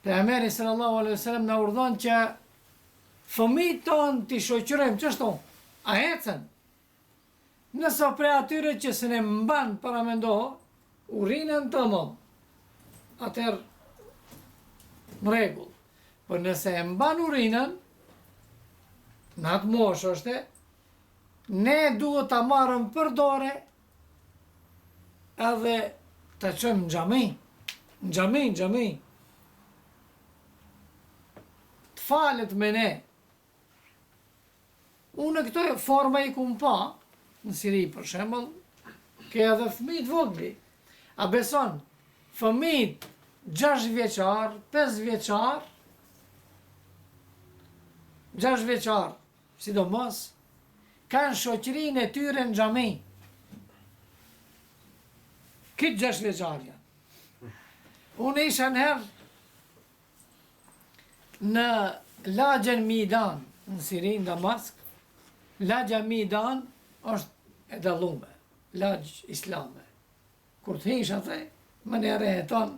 Pejgamberi sallallahu alaihi wasallam na urdhon që fëmijët tonë t'i shoqërojmë, qështu, a ecën? Nëse prej atyre që s'e mban paramendo, urinën tamam, atëherë në rregull. Po nëse e mban urinën, në atë moshë është, ne duhet ta marrëm për dore edhe ta çojmë në xhami, në xhami, në xhami. Të falet me ne. Unë këto forma i kum pa, në Siri për shembull, ke edhe fëmijë të vogli. A beson, fëmijët 6 vjeçar, 5 vjeçar, 6 vjeçar, sidomos, kanë shoqërinë e tyre në xhami. Këtë 6 vjeçar janë. Unë isha një herë në lagjen Midan, në Siri, në Damask, lagja Midan është e dallume, lagj islame. Kur të hish atë, menjëherë e heton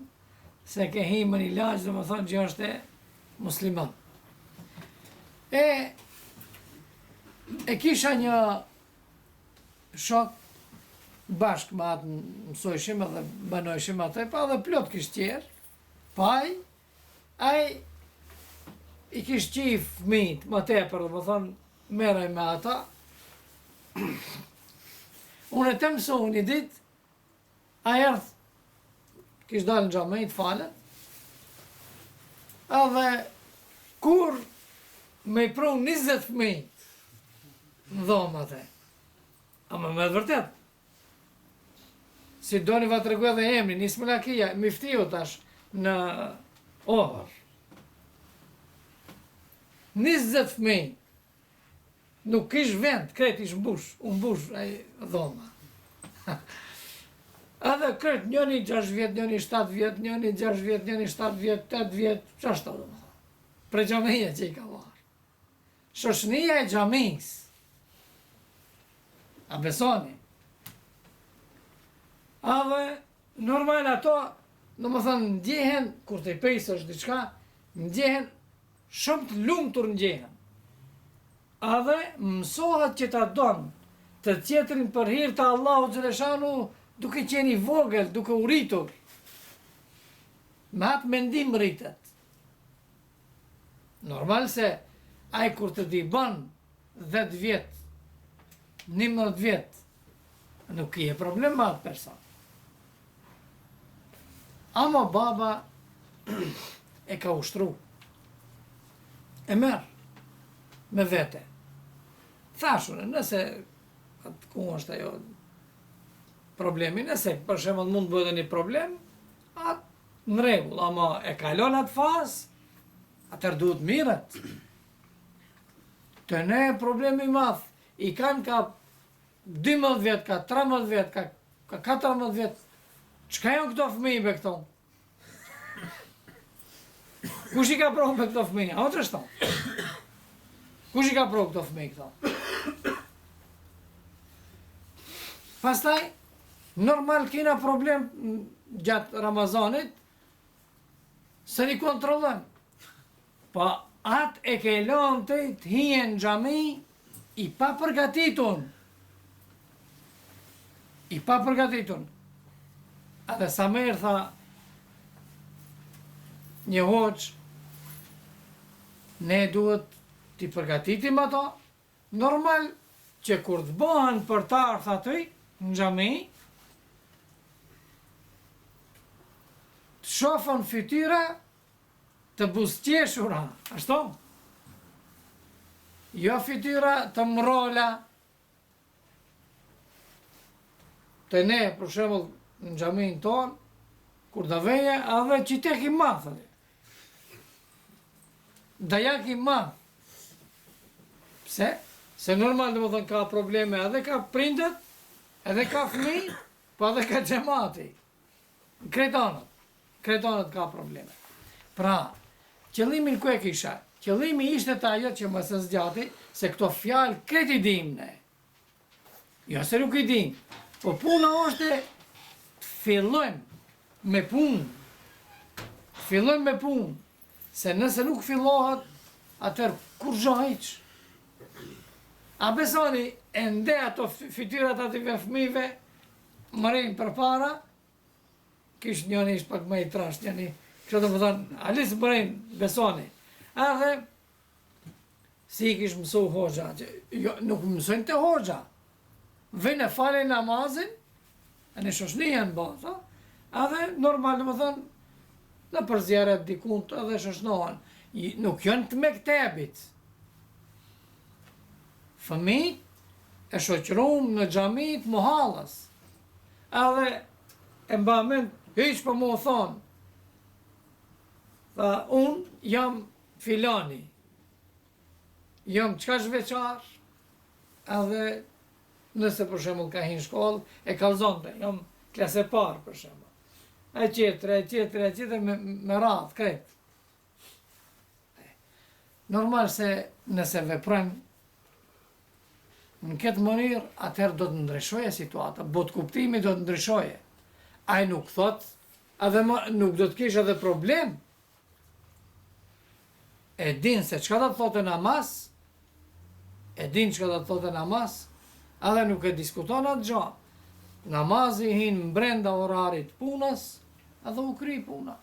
se ke hi në një lagj, domethonë që është e musliman. E, e kisha një shok bashkë me atë mësojshim edhe banojshim atë, pa edhe plot kish tjerë, Po ai, ai i kish qejf fëmijët më tepër, domethonë, merrej me ata. Unë tu mësu një ditë, ai erdh, kish dalë në xhami të falet, edhe kur me i pru 20 fëmijë në dhomë atë. Ama me të vërtet, Si doni va tregoj edhe emrin, Ismail Akia, myftiu tash në Ohër. 20 fëmijë. Nuk kish vend, krejt ish mbush, u mbush ai dhoma. Edhe krejt njëni 6 vjet, njëni 7 vjet, njëni 6 vjet, njëni 7 vjet, 8 vjet, qashtu domethonë. Prej xhamie që i ka marrë. Shoqnia e xhamisë. A besoni? Edhe normal ato, domethonë, ndjehen, kur të i pyesësh diçka, ndjehen shumë të lumtur ndjehen. Edhe mësohet që ta don të tjetrin për hir të Allahut xheleshanuhu duke qenë i vogël, duke u rritur. Me atë mendim rritet. Normal se ai kur të t'i bën 10 vjet, 11 vjet, nuk ke problem me atë person. Ama baba e ka ushtru. E merr me vete. Thash unë, nëse atë ku është ajo problemi, nëse për shembull mund të bëhet një problem, atë Në rregull, ama e kalon atë fazë, atëherë duhet mirret. Te ne problemi i madh, i kanë ka 12 vjet, ka 13 vjet, ka, ka 14 vjet. Çka janë këto fëmijë be këto? Kush i ka pru be këto fëmijë? A o të shto? Kush i ka pru këto fëmijë këto? Pastaj, Normal kena problem gjatë Ramazanit, se i kontrollojmë. Po atë e ke lënë të të hije në xhami i papërgatitun. I papërgatitun. Edhe sa mirë tha një hoxhë, ne duhet t'i përgatitim ato, Normal që kur të bëhen për të ardhë aty në xhami, të shofën fytyra të buzëqeshura, ashtu? Jo fytyra të mrrola. Te ne, për shembull, në xhaminë tonë, kur të veje, edhe qytet i madh, Dajak i madh. Pse? Se normal domethonë ka probleme edhe ka prindët, edhe ka fëmijë, po edhe ka xhemati. Krejt anët, krejt anët ka probleme. Pra, qëllimin ku e kisha? Qëllimi ishte te ajo që mos e zgjati, se këto fjalë krejt i dim ne. Jo se nuk i dim, po puna është të fillojmë me punë. Të fillojmë me punë. Se nëse nuk fillohet, atëherë kurgjo hiç. A besoni, ende ato fytyrat atyve fëmijëve më rrinë përpara, kish njëni ish pak më i trash, njëni, kështu domethënë, hala më rrinë, besoni. Edhe, si i kish mësu hoxha, që, jo, nuk mësojnë te hoxha, vijnë e falin namazin, e në shoshni janë ba, tha, edhe normal, domethënë, nëpër zijaret dikund edhe shoshnohen, nuk janë të mektebit, fëmijt e shoqërum në xhami të muhallës, edhe e mba mend, hiç po mu thonë, tha, unë jam filani, jam qaq vjeçar, edhe nëse për shembull ka hi në shkollë, e kallzonte, jam klasë e parë për shembull. E tjetër, e tjetër, e tjetër, me, me radhë, krejt. Normal se nëse veprojmë në këtë mënyrë, atëherë do të ndryshojë situata, botëkuptimi do të ndryshojë. Ai nuk thot, edhe më, nuk do të kish edhe problem. E din se çka do të thotë namaz, e din çka do të thotë namaz, edhe nuk e diskuton atë gjë. Namazi hin brenda orarit punës, edhe u kry puna.